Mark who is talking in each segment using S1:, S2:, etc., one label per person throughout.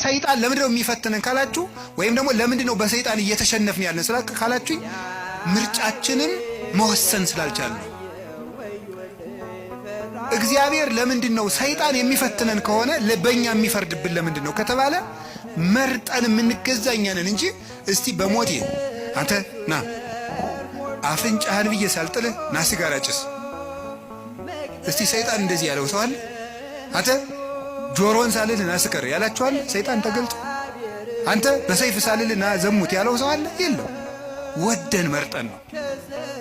S1: ሰይጣን ለምንድን ነው የሚፈትነን ካላችሁ፣ ወይም ደግሞ ለምንድን ነው በሰይጣን እየተሸነፍን ያለን ስላ ካላችሁኝ፣ ምርጫችንን መወሰን ስላልቻልን ነው። እግዚአብሔር ለምንድን ነው ሰይጣን የሚፈትነን ከሆነ በእኛ የሚፈርድብን ለምንድን ነው ከተባለ፣ መርጠን የምንገዛ እኛ ነን እንጂ እስቲ በሞቴ አንተ ና አፍንጫህን ብዬ ሳልጥልህ ና ሲጋራ ጭስ። እስቲ ሰይጣን እንደዚህ ያለው ሰው አለ? አንተ ጆሮን ሳልልህ ና ስከር ያላችኋል? ሰይጣን ተገልጦ አንተ በሰይፍ ሳልልህ ና ዘሙት ያለው ሰው አለ? የለም። ወደን መርጠን ነው።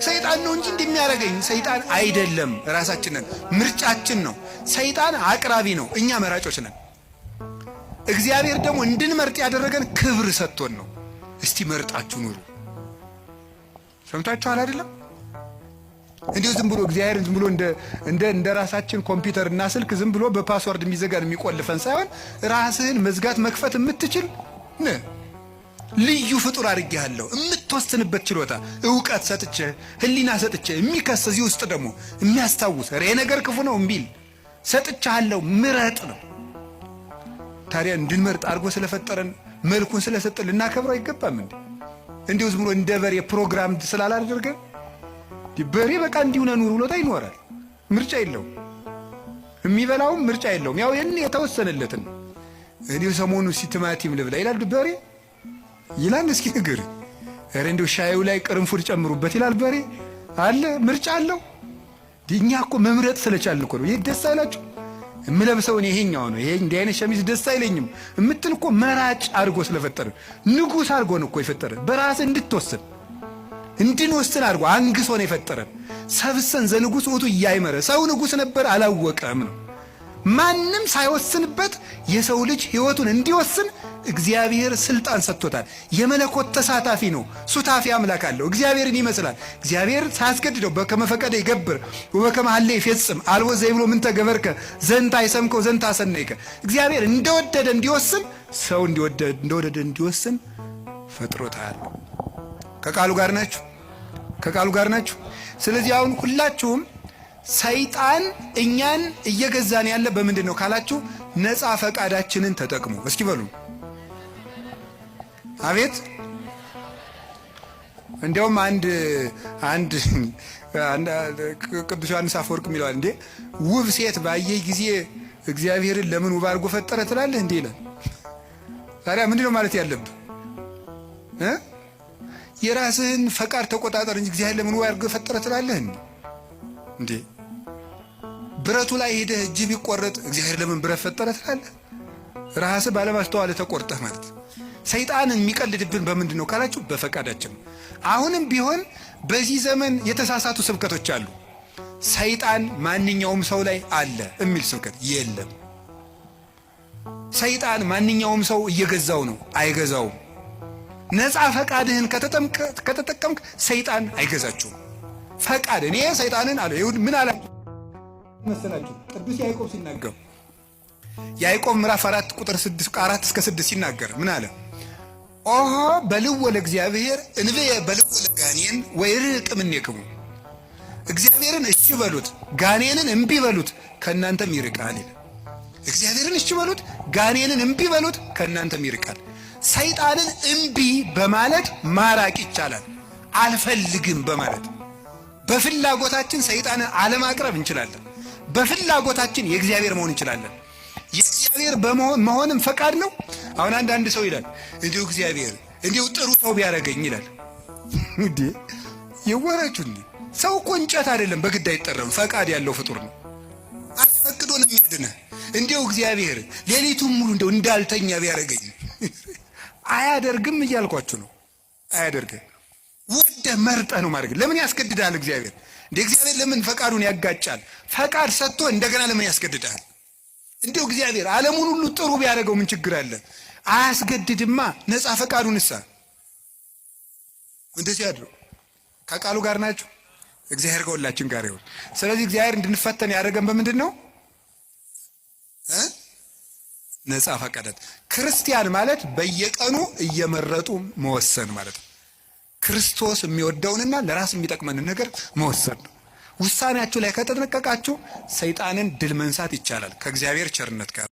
S1: ሰይጣን ነው እንጂ እንደሚያደርገኝ ሰይጣን አይደለም። ራሳችንን ምርጫችን ነው። ሰይጣን አቅራቢ ነው፣ እኛ መራጮች ነን። እግዚአብሔር ደግሞ እንድንመርጥ ያደረገን ክብር ሰጥቶን ነው። እስቲ መርጣችሁ ኑሩ። ሰምታችኋል አይደለም? እንዲሁ ዝም ብሎ እግዚአብሔር ዝም ብሎ እንደ ራሳችን ኮምፒውተር እና ስልክ ዝም ብሎ በ password የሚዘጋን የሚቆልፈን ሳይሆን ራስህን መዝጋት መክፈት የምትችል ነህ። ልዩ ፍጡር አድርጌሃለሁ። የምትወስንበት ችሎታ እውቀት ሰጥቼ ሕሊና ሰጥቼ የሚከስ እዚህ ውስጥ ደግሞ የሚያስታውስ ሬ ነገር ክፉ ነው የሚል ሰጥቼሃለሁ፣ ምረጥ ነው። ታዲያ እንድንመርጥ አድርጎ ስለፈጠረን መልኩን ስለሰጠን ልናከብረው አይገባም እንዴ? እንዲሁ ዝም ብሎ እንደ በሬ ፕሮግራም ስላላደረገን በሬ በቃ እንዲሁ ነኑር ብሎታ ይኖራል። ምርጫ የለውም። የሚበላውም ምርጫ የለውም። ያው ይህን የተወሰነለትን እኔው ሰሞኑ ቲማቲም ልብላ ይላል በሬ ይላል። እስኪ ንገር፣ ኧረ እንዲሁ ሻዩ ላይ ቅርንፉድ ጨምሩበት ይላል በሬ አለ። ምርጫ አለው። እኛ እኮ መምረጥ ስለቻልን እኮ ነው። ይህ ደስ አይላችሁ? የምለብሰውን ይሄኛው ነው፣ ይሄ እንዲህ አይነት ሸሚዝ ደስ አይለኝም የምትል እኮ መራጭ አድርጎ ስለፈጠረ ንጉሥ አድርጎ ነው እኮ የፈጠረ። በራስህ እንድትወስን እንድንወስን አድርጎ አንግሶ ነው የፈጠረን። ሰብሰን ዘንጉሥ ውእቱ እያይመረ ሰው ንጉሥ ነበር አላወቀም ነው። ማንም ሳይወስንበት የሰው ልጅ ሕይወቱን እንዲወስን እግዚአብሔር ስልጣን ሰጥቶታል። የመለኮት ተሳታፊ ነው። ሱታፊ አምላክ አለው። እግዚአብሔርን ይመስላል። እግዚአብሔር ሳያስገድደው በከመ ፈቀደ ይገብር ወበከመ ሀለ ይፌጽም አልቦ ዘይብሎ ምንተ ገበርከ ዘንተ አይሰምከው ዘንተ አሰነይከ። እግዚአብሔር እንደወደደ እንዲወስን ሰው እንደወደደ እንዲወስን ፈጥሮታል። ከቃሉ ጋር ናችሁ? ከቃሉ ጋር ናችሁ? ስለዚህ አሁን ሁላችሁም ሰይጣን እኛን እየገዛን ያለ በምንድን ነው ካላችሁ፣ ነፃ ፈቃዳችንን ተጠቅሞ። እስኪ በሉ አቤት። እንዲያውም አንድ አንድ ቅዱስ ዮሐንስ አፈወርቅ የሚለዋል እንዴ ውብ ሴት ባየ ጊዜ እግዚአብሔርን ለምን ውብ አድርጎ ፈጠረ ትላለህ እንዴ ይላል። ታዲያ ምንድን ነው ማለት ያለብህ? የራስህን ፈቃድ ተቆጣጠር እንጂ እግዚአብሔር ለምን ውብ አድርጎ ፈጠረ ትላለህ እንዴ? ብረቱ ላይ ሄደህ እጅህ ቢቆረጥ እግዚአብሔር ለምን ብረት ፈጠረ ትላለህ? ራስህ ባለማስተዋል ተቆርጠህ ማለት። ሰይጣን የሚቀልድብን በምንድን ነው ካላችሁ፣ በፈቃዳችን። አሁንም ቢሆን በዚህ ዘመን የተሳሳቱ ስብከቶች አሉ። ሰይጣን ማንኛውም ሰው ላይ አለ የሚል ስብከት የለም። ሰይጣን ማንኛውም ሰው እየገዛው ነው፣ አይገዛውም። ነፃ ፈቃድህን ከተጠቀምክ ሰይጣን አይገዛችሁም። ፈቃድ እኔ ሰይጣንን አለ ይሁድ ምን አለ መሰላችሁ? ቅዱስ ያዕቆብ ሲናገር ያዕቆብ ምዕራፍ 4 ቁጥር 6 4 እስከ 6 ሲናገር ምን አለ? ኦሆ በልዎ ለእግዚአብሔር እንብየ በልዎ ለጋኔን ወይርቅ እምኔክሙ። እግዚአብሔርን እሺ በሉት፣ ጋኔንን እምቢ በሉት ከእናንተም ይርቃል ይላል። እግዚአብሔርን እሺ በሉት፣ ጋኔንን እምቢ በሉት ከእናንተም ይርቃል። ሰይጣንን እምቢ በማለት ማራቅ ይቻላል። አልፈልግም በማለት በፍላጎታችን ሰይጣንን አለማቅረብ እንችላለን። በፍላጎታችን የእግዚአብሔር መሆን እንችላለን። የእግዚአብሔር መሆንም ፈቃድ ነው። አሁን አንዳንድ ሰው ይላል እንዲሁ እግዚአብሔር እንዲሁ ጥሩ ሰው ቢያደርገኝ ይላል። እንዴ የወራችሁ ሰው እኮ እንጨት አይደለም፣ በግድ አይጠረም። ፈቃድ ያለው ፍጡር ነው። አስፈቅዶ ነው የሚያድንህ። እንዲሁ እግዚአብሔር ሌሊቱን ሙሉ እንደው እንዳልተኛ ቢያደርገኝ አያደርግም እያልኳችሁ ነው። አያደርግም። ወደህ መርጠህ ነው ማድረግ። ለምን ያስገድዳል እግዚአብሔር? እንደ እግዚአብሔር ለምን ፈቃዱን ያጋጫል? ፈቃድ ሰጥቶ እንደገና ለምን ያስገድዳል? እንዲሁ እግዚአብሔር ዓለሙን ሁሉ ጥሩ ቢያደርገው ምን ችግር አለ? አያስገድድማ። ነፃ ፈቃዱን እሳ እንደዚህ አድሮ ከቃሉ ጋር ናችሁ። እግዚአብሔር ከሁላችን ጋር ይሁን። ስለዚህ እግዚአብሔር እንድንፈተን ያደረገን በምንድን ነው? ነፃ ፈቃዳት። ክርስቲያን ማለት በየቀኑ እየመረጡ መወሰን ማለት ነው። ክርስቶስ የሚወደውንና ለራስ የሚጠቅመንን ነገር መወሰን ነው። ውሳኔያችሁ ላይ ከተጠነቀቃችሁ ሰይጣንን ድል መንሳት ይቻላል ከእግዚአብሔር ቸርነት ጋር።